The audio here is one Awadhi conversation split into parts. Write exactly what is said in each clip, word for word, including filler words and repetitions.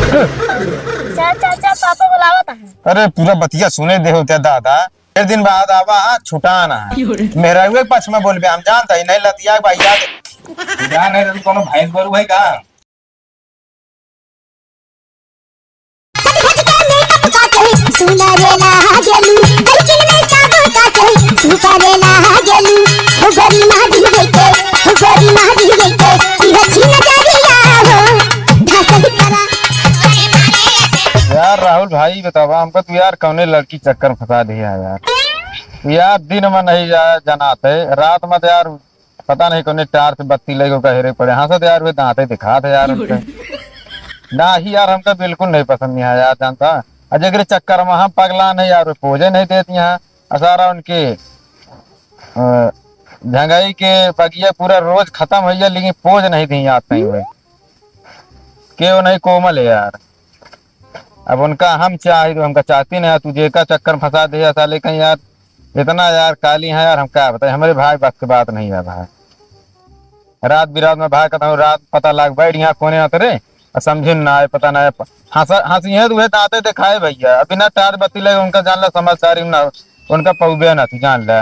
चल, चल, चल, पापा बुलावत हैं। अरे, पूरा बतिया सुने देहो त्या दादा। ढेर दिन बाद आवा, हाँ, छुटाना है। मेहरारुए के पक्ष में बोलबे, हम जानता ही नहीं लतिया के भैया। जान है, कोनो भैंस गोरू है का? सुनर लागेलू, लड़किन में सब का से सुपर लागेलू। हो गोरी मारी गई के, हो गोरी मारी गई के, तिरछी नजरिया हो, धसल करा। यार राहुल भाई, बतावा हमको, तू यार कौने लड़की चक्कर में फंसा दिया है यार? तू यार दिन में नहीं जा-, जनाते, रात में तो यार पता नहीं कौने टार से बत्ती लगे ओका हेरे पड़े। हंसत यार हुए दांते दिखात है यार हमके। ना ही यार, हमका बिल्कुल नहीं पसंद नहीं है यार, जानता। और जेकरे चक्कर में हम पगला नहीं यार, वो पोजे नहीं देती हैं। और सारा उनके, अ, झंगाई के बगिया पूरा रोज खत्म हो गया, लेकिन पोज नहीं दी यार कहीं हुए। के वो नहीं कोमल है यार। अब उनका हम चाही तो हमका चाहती नहीं, तू जेका चक्कर में फंसा दे साले कहीं यार। इतना यार काली है यार, हम का बताई, हमरे भाई बस के बात नहीं है भाई। रात बिरात में भाई कहता हूँ, रात पता लाग बैठ यहाँ कोने आते रे, और समझे ना आए, पता ना आए। हंस, हंसी है तो वह दांते दिखाए भैया, अभी ना टार बत्ती लगे, उनका जान ला समझदारी ना, उनका पौबे ना थी, जान ला।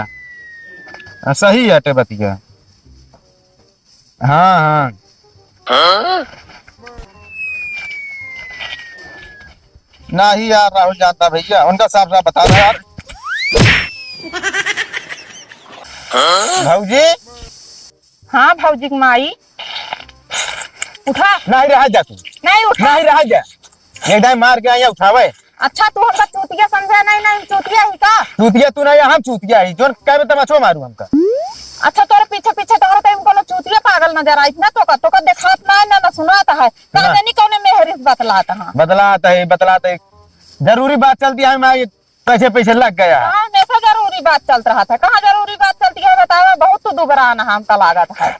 हाँ, सही हटे बतिया। हाँ, हाँ। नहीं यार, राहुल जानता भैया, उनका साफ साफ बता दो यार। भौजी। हाँ, भौजी की माई। उठा। नहीं रहा जा तू। नहीं उठा। नहीं रहा जा। एक टाइम मार के आइया उठावे। अच्छा, तू हमका चूतिया समझे नहीं, नहीं चूतिया ही का? चूतिया तू नहीं, हम चूतिया ही। जोन कहबे तमाचो मारू हमका। अच्छा, तोरे पीछे पीछे तोहरे टाइम कोनो चूतिया पागल नजर आई ना, तोका, तोका देखात ना, ना, ना सुनात है। ना। कहा नहीं कौने मेहरिस बतलात है। बतलात है, बतलात है। जरूरी बात चलती है, मैं पैसे पैसे लग गया। हाँ, हमेशा जरूरी बात चलत रहा था। कहाँ जरूरी बात चलती है बतावा, बहुत तो दुबरान है हमका लागत है।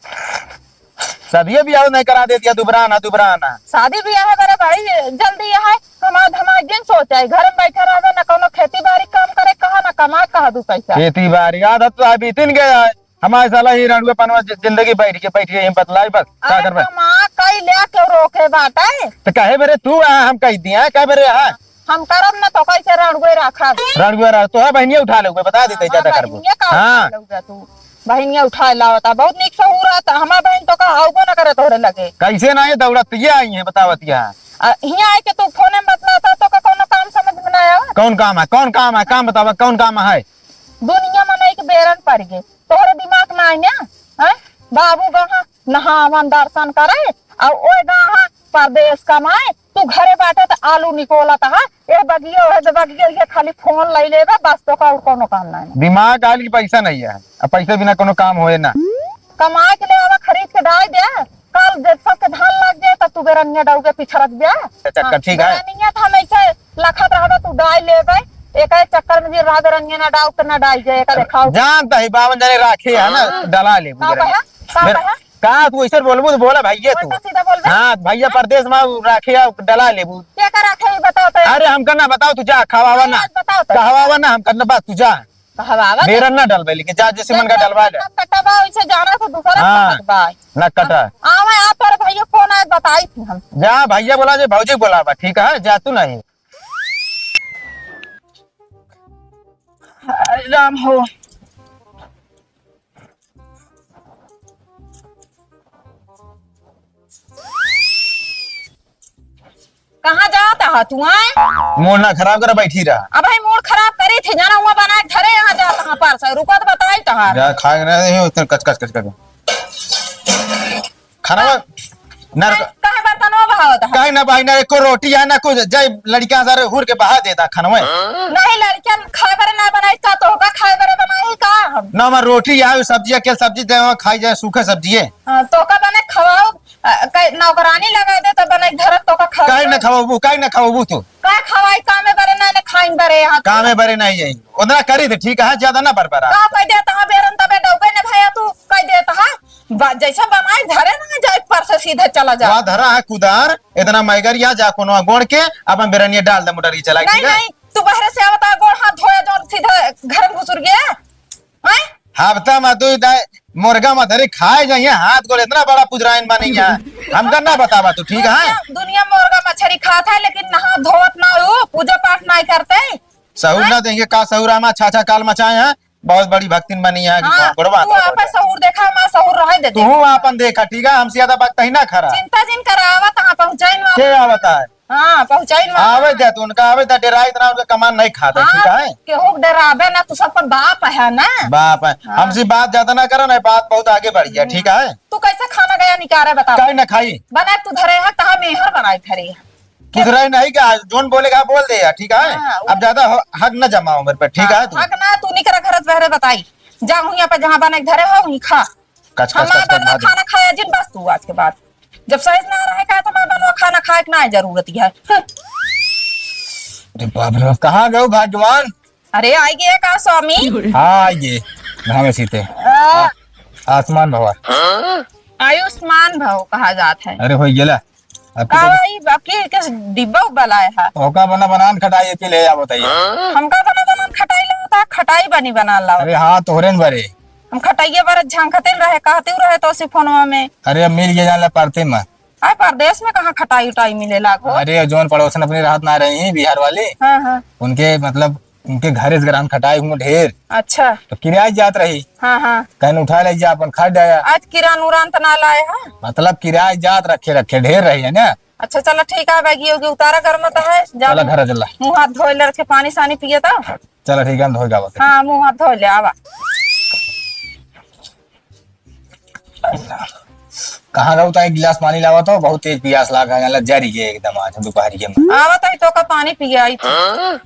शादी ब्याह नहीं करा देती है, दुबराना, दुबराना। शादी ब्याह है मेरे भाई, जल्दी है, हमार धमाक दिन सोचा है, घर में बैठे रहबे, ना कोनो खेती बाड़ी काम करे, कहाँ ना कमा, कहाँ दू पैसा। खेती बाड़ी आदत तो अभी तीन गया है, हमारे साला ही रणुआ पनवा जि-, जिंदगी बैठ के, बैठ के यहीं बतलाई बस, का अरे करबे? कमा कई ले के रोके बाटे। तो कहे बेरे तू आ, हम कह दिया, कहे बेरे आ। हम करब ना तो कैसे रणुए रखब? रणुआ रह, तो है बहनिया उठा लेबे, बता देते हाँ, ज्यादा करबो। बहनिया का हाँ। उठा लेबे तू? बहनिया उठा लावता, बहुत नीक सहूर रहता। हमार बहन तो का आउबो ना करे तोहरे लगे। कैसे ना ये दौड़त ये आई है बतावत यहाँ। आ, हियाँ आए के तू फोने में बतलाता तो का कोनो काम समझ में ना आवा? कौन काम है, कौन काम है, काम बतावा, कौन काम है? दुनिया में नहीं के बेरन पड़ गए, तोहरे दिमाग ना आई ना, हैं? बाबू गहा नहावन दर्शन करे, और ओए गहा परदेश कमाए, तू घरे बाटे त आलू निकोलत हा, ए बगियो, ओहे बगियो, ये खाली फोन लई लेबे, बस तोका और कोनो काम नाहीं। दिमाग आइल कि पैसा नहीं है, अब पैसे बिना कोनो काम होए ना। कमाए के ले आवा, खरीद के डाल दे, कल जब सबके धान लग जाए, तब तू बेरनिया डाल के पिछड़त बे। अच्छा, हाँ, ठीक है। बेरनिया तो हम ऐसे लखत रहबे, तू डाल लेबे, एक चक्कर में जे रह बेरनिया ना डाल के ना डाल जाए, एक देखाओ। जानता है, बावन जने राखे है ना, हाँ। डला लेबू का बेरनिया। कहा? का मेरा कहा? का तू ऐसे बोलबू तो बोला भैया तू। उल्टा सीधा बोलबे। हाँ, भैया परदेश में उ राखे आ, डला लेबू। के का राखे ई बताओ तो। अरे हमका ना बताओ, तू जा, खवावा ना। आज बताओ तो। कहवावा ना, हमका ना बात, तू जा। कहवावा तो। मेरा ना डलबे, लेकिन जा, जैसे मन का डलवा ले। कटवा, इसे जाना तो दूसरा हाँ, बात बा। ना कटा। आवे, आ तोरे भैया फोन आए, बताई थी हम। जा, भैया बोला जे, भौजी बोला बा, ठीक है, जा तू नहीं। हरे राम हो। कहाँ जात हा तू, आय? मूड ना खराब कर, बैठी रहा। अब भाई मूड खराब करी थी, जाना हुआ बना के घरे, यहाँ जात हा परसा, रुका तो बताई तहार। जा, खाए ना नहीं, उतना कच, कच, कच, कच। खाना ना काहे बर्तनवा बहावत है? काहे ना भाई, ना एको रोटी है, ना कुछ। जाए लड़का सारे हुर के बहा देता खानवे। नहीं, लड़कियन खाए बरे ना बनाई का, तोहका खाए बरे बनाई का हम? ना, हमार रोटी है, सब्जी, अकेल सब्जी दे, खाई जाए सूखे सब्जी है। हाँ, तोहका बने खवाओ, अ, कै-, नौकरानी लगा दे तो बने घर तोहका खवाओ। काहे ना खवाबू, काहे ना खवाबू तू? का खवाई, कामे बरे ना, ना खाइन बरे यहाँ। कामे बरे नहीं जाई, उतना करी दे, ठीक है, ज्यादा ना बरबरा। का कह दे, तहाँ बेरन तबे डौबे ने भैया, तू कह दे तहाँ। बा-, जैसे बनाई धरे ना जाए, पर से सीधे चला जा। वहाँ धरा है कुदार, इतना मैगर यहाँ जा कोनो गोड़ के, अपन बेरनिया डाल दे मोटर की चला, नहीं, ठीक है? नहीं, तू बहरे से आवता, गोड़ हाथ धोया, जो सीधे घर में घुसुर गया। हैं? हफ्ता में दो दाई, मुर्गा मछरी खाए जाइए, हाथ गोड़ इतना बड़ा पुजराइन बनी है, हमका ना बतावा तू, ठीक है? दुनिया, दुनिया मुर्गा मछरी खात है, लेकिन नहा धोवत ना हो, पूजा पाठ ना करते। सहूर हाँ? ना देंगे का सहूर, हम अच्छा अच्छा काल मचाए हैं, बहुत बड़ी भक्तिन बनी है कि हाँ, गोड़ बात तू है। आपन सहूर देखा, हमार सहूर रहे दे तू दे। आपन देखा, ठीक है? हमसे ज्यादा वक्त ही ना खरा। चिंता जिन करावा, तहाँ पहुँचाइन वहाँ। के आवत है? हाँ, पहुँचाइन वहाँ। आवे दे तू, उनका आवे दे, डेराई इतना उनका कमान नहीं खाता, हाँ, ठीक है? केहू के डेरावे ना, तू सबका बाप है ना। बाप है। हाँ। हमसे बात ज्यादा ना करो ना, बात बहुत आगे बढ़ गया, हम्म। ठीक है? तू कैसे खाना गया निकारे बतावा? काहे ना खाई? बनाए तू धरे है, तहाँ मेहर बनाए धरे है। कुछ रही नहीं क्या? जोन बोलेगा बोल दे यार, ठीक है? हाँ, अब ज्यादा ह-, हक न जमाओ मेरे पे, ठीक हाँ, है तू? हक ना, तू निकरा घर से बहरे बताई। जा हुइया पे जहाँ बने के धरे हो, वहीं खा। कच, कच, हमार कच, कच, बनवा भाग। खाना खाया जिन बस तू आज के बाद। जब सही ना रहे का तो हमार बनवा खाना खाए के ना जरूरत है। अरे बाप रे, कहाँ गयो भाग्यवान? अरे, आइगे का स्वामी? हाँ, आइगे। घामे सीते। आ, आसमान भवा। आयुष्मान भव कहा जात है। अरे, होई गेला। अब का तो भाई, बाकी के डिब्बा उब्बा लाए है? ओका बना बनान खटाई के ले आवत है। हमका बना बनान खटाई लावत है, खटाई बनी बनान लावत। अरे हाँ, तोहरे न बरे। हम खटाइए बार झांकते न रहे, कहते रहे तो उसी फोनवा में। अरे, अब मिल गया जान ला परते में। आय, परदेस में कहाँ खटाई उटाई मिले लागो? अरे, जौन पड़ोसन अपनी रहत ना रही, बिहार वाली, हाँ, हाँ। उनके, मतलब, उनके घरे से ग्राम खटाई हुआ ढेर। अच्छा। तो किराए जात रही। हाँ, हाँ। कहन उठा ले जा, अपन खा जाया। आज किरान उरान त ना लाए, हाँ? मतलब, किराए जात रखे, रखे ढेर रही है ना। अच्छा, चला, ठीक है, बैगी उगी उतारा, गर्म तो है, जा चला, घर चला। मुँह हाथ धोए ले रखे, पानी सानी पिए तो। चला, ठीक है, हम धोए गावत है। हाँ, मुँह हाथ धोए ले, आवा। कहाँ रहू ता, एक गिलास पानी लावा तो, बहुत तेज पियास लाग है, जरी के एकदम आज दोपहर के में। आवत है तो का पानी पियाई थी।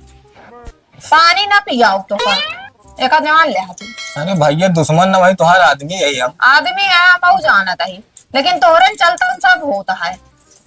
पानी ना पियाओ तो का, एका जान ले तू। अरे भैया, दुश्मन ना भाई, तुम्हारा आदमी है हम। आदमी है, हम ऊ जानत है, लेकिन तोहरे चलते सब होता है,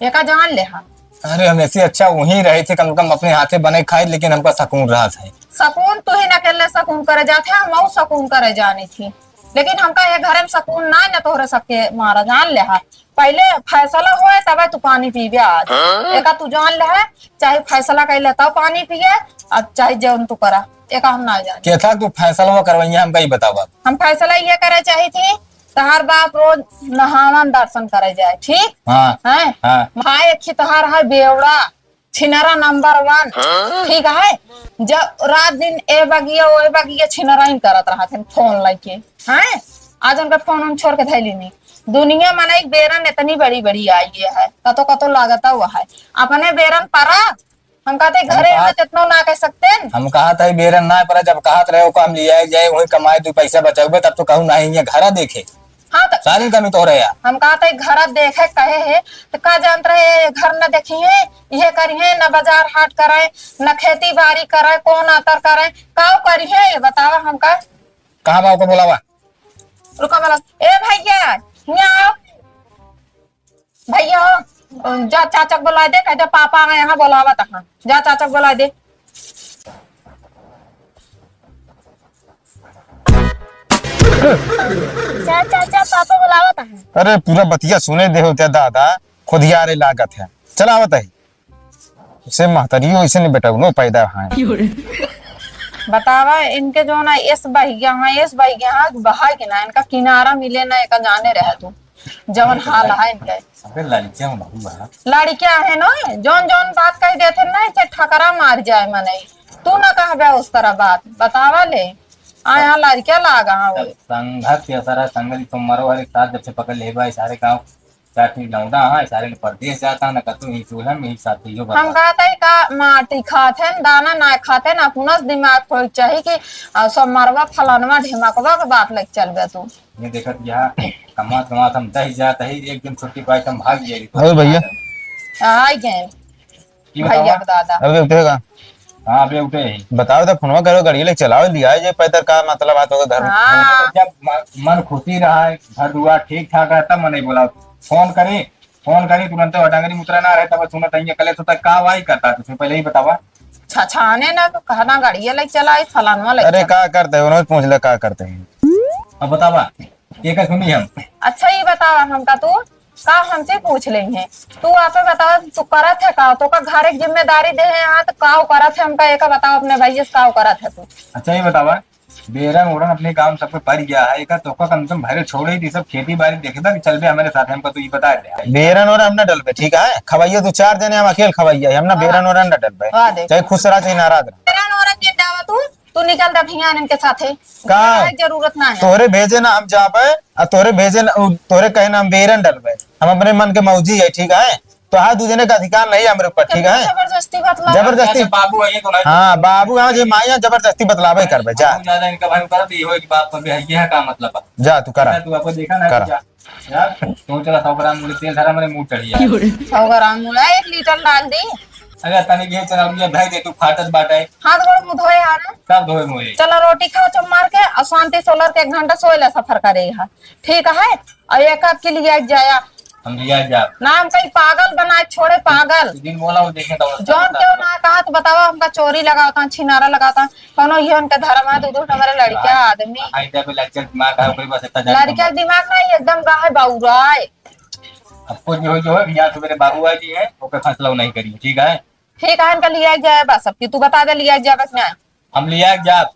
एका जान ले। अरे, हम ऐसे अच्छा वहीं रहे थे, कम से कम अपने हाथे बने खाए, लेकिन हमका सकून रहा था। सकून तू ही ना अकेले सकून करे जाते, हम ऊ सकून करे जानी थी। लेकिन हमका ये घर में सकून ना, न तोहरे सबके मारा जान ले हा। पहले फैसला होए तबे तू पानी पीबे आज। हाँ? एका तू जान ले हा, चाहे फैसला कर ले तब पानी पिए, और चाहे जौन तू करा, एका हम ना जाने। केथा तू फैसला करवैया हमका ही बतावा। हम फैसला ये करे चाही थी, तहार बाप रोज नहावन दर्शन करे जाए, ठीक? हाँ। हैं? हाँ। भाई एक ही तहार है बेवड़ा, छिनरा नंबर वन, हाँ? ठीक है? जब रात दिन ए बगिया, ओ बगिया छिनराइन करत रहत हैं फोन लइके, हैं? आज उनका फोन उन छोड़ के धैली नहीं। दुनिया मनई के बेरन इतनी बड़ी बड़ी आई है, कतो कतो लागता हुआ है। अपने बेरन परा, हम कहते घरे हम कहा, इतना ना कह सकते हैं। हम कहा था बेरन ना परा, जब कहत रहे ओका हम लिया जाए, वही कमाए दो पैसा बचावे, तब तो कहूँ नहीं है घरा देखे। हाँ, तो सारी कमी तो रहे यार। हम कहा था, "घर देखे कहे है, तो का जानत रहे, ये घर न देखी है, ये करी है, न बाजार हाट करे, न खेती बाड़ी करे, कौन आतर करे, काऊ करी है, ये बतावा हमका।" कहाँ बा ओको बोलावा? रुका बोला, "ए भैया, यहाँ आओ। भैया, जा चाचा के बोला दे, कह दे पापा आ गए हैं, बोलावा तहाँ, जा चाचा के बोला दे।" चा-, चाचा, पापा बुलावत हैं। अरे, पूरा बतिया सुने दे होते दादा, खुदियारे लागत है। चला आवत है। इसे महतरियो इसे नहीं बेटा, उनो पैदा है। बतावा, इनके जो ना, इस बहिया, हाँ, इस बहिया, हाँ, बहा के ना, इनका किनारा मिले ना, एका जाने रहे तू। जवन हाल है इनके। अबे लड़कियां में बहुत बड़ा। लड़कियां है ना, जौन जौन बात कह देते ना, इसे ठकरा मार जाए मनई। तू ना कहबे उस तरह बात, बतावा ले। आ यहाँ लड़कियां लागा, हाँ, वो। संगत के असर है, संगत तो मरो हर एक साथ जब से पकड़ लेबा, सारे गाँव जाति लौंडा, हाँ, सारे परदेश जाता ना, कतू ही चूल्हा में ही साथ ही जो हम बता। कहते हैं का माटी खाते हैं, दाना ना खाते हैं, अपना दिमाग खोल चाहिए कि, आ, सब मरवा फलानवा ढिमकवा के बात लेके चलबे तू। ये देखत यहाँ कमात कमात हम दही जात ही, एक दिन छुट्टी पाई तो हम भाग जाए। अरे भैया। आ गए। की भैया बतावा? के दादा। अरे उठेगा। हाँ, अबे उठे ही। बताओ तो फोनवा करो, गाड़ी लेके चलाओ, लिया जे पैदल का मतलब बात होगा घर में। हाँ। जब म-, मन खुशी रहा है, घर दुआर ठीक ठाक रहा, तब मन नहीं बोला। फोन करी, फोन करी, तुरंत वटांगरी मुतरा ना रहे, तब सुनत है, कले सुता का वाई करता, तुझे पहले ही बतावा। छछाने ना, कहना गाड़िया लेके चला आई, फलानवा लेके अरे चला। का करते हैं, उन्होंने पूछ ले का करते हैं। अब बतावा, ये का सुनी हम? अच्छा, ये बतावा हमका तू, का हमसे पूछ लेंगे? तू आपे बतावा, तू करत है का? तो का घर एक जिम्मेदारी दे है यहाँ, तो का करत है हमका, एका बतावा अपने भैया से का करत है तू? अच्छा, ये बतावा, बेरन ओरन अपने गाँव में सबके पड़ गया है, एका तोका कम से कम भरे छोड़े दी, सब खेती बाड़ी देखबे कि चलबे हमरे साथ, हमका तू ई बता दे। बेरन ओरन हम ना डलबे, ठीक है? खवैया दो चार जने हम अकेल खवैया, हम ना हाँ। बेरन ओरन ना डलबे। वाह, देख। चाहे खुश रहा, चाहे नाराज रहा। बेरन ओरन जिन डावा तू, तू निकल जा भैया इनके साथे। का? जाए जरूरत ना है। तोहरे भेजे ना हम जाबे, आ तोहरे भेजे ना, उ, तोहरे कहे ना हम बेरन डलबे। हम अपने मन के मौजी है, ठीक है? तो हाँ, दू जने का अधिकार नहीं है हमरे ऊपर, ठीक है? जबरदस्ती बतला। जबरदस्ती। अच्छा, बाबू है ये तो नहीं। हाँ, बाबू है, जे माई है, जबरदस्ती बतलावे करबे, जा। बाबू ज्यादा इनका भाई करत, ये हो कि बाप पर भी है, ये है का मतलब है? जा, तू करा। तू आपको देखा ना, करा। जा। यार, तो चला, सौ ग्राम मूली तेल धरा, मेरे मुंह चढ़ी यार। सौ ग्राम मूली, एक लीटर डाल दी। अरे, तने के चला, मुझे भाई दे, तू फाटत बाटे। हाथ गोड़ मुंह धोए आ रहा। सब धोए मुंह। चला, रोटी खाओ चुप मार के, और शांति सोलर के एक घंटा सोए ला सफर करे है। ठीक है? और एक आध के लिए जाया। हम लिया जाब। ना, हम कहीं पागल बनाए छोड़े, पागल। जिन बोला वो देखे तो जौन क्यों ना कहा तो बतावा, हमका चोरी लगावता, छिनारा लगावता, कौनो ये उनका धर्म है, दो दो हमारे लड़का आदमी। आई जब लड़का दिमाग है, ओकरे पास इतना जाने लड़का का दिमाग नहीं, एकदम का है, बाउरा है। अब कुछ भी हो, जो है, यहाँ तो मेरे बाबू भाई जी हैं, ओके फैसला नहीं करिए, ठीक है? ठीक है, इनका लिया जाए बस, अब कि तू बता दे, लिया जाए बस, न्याय। हम लिया जाब।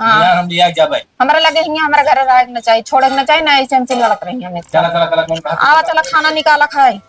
हाँ। बिहान हम लिया जाबे। हमरा लगे हियाँ हमरा घरे रहे के न चाही, छोड़े के न चाही, ना ऐसे हमसे लड़त रही हमें। चला, चला, चला, कौन कहा? आवा, चला, खाना निकाला खाए।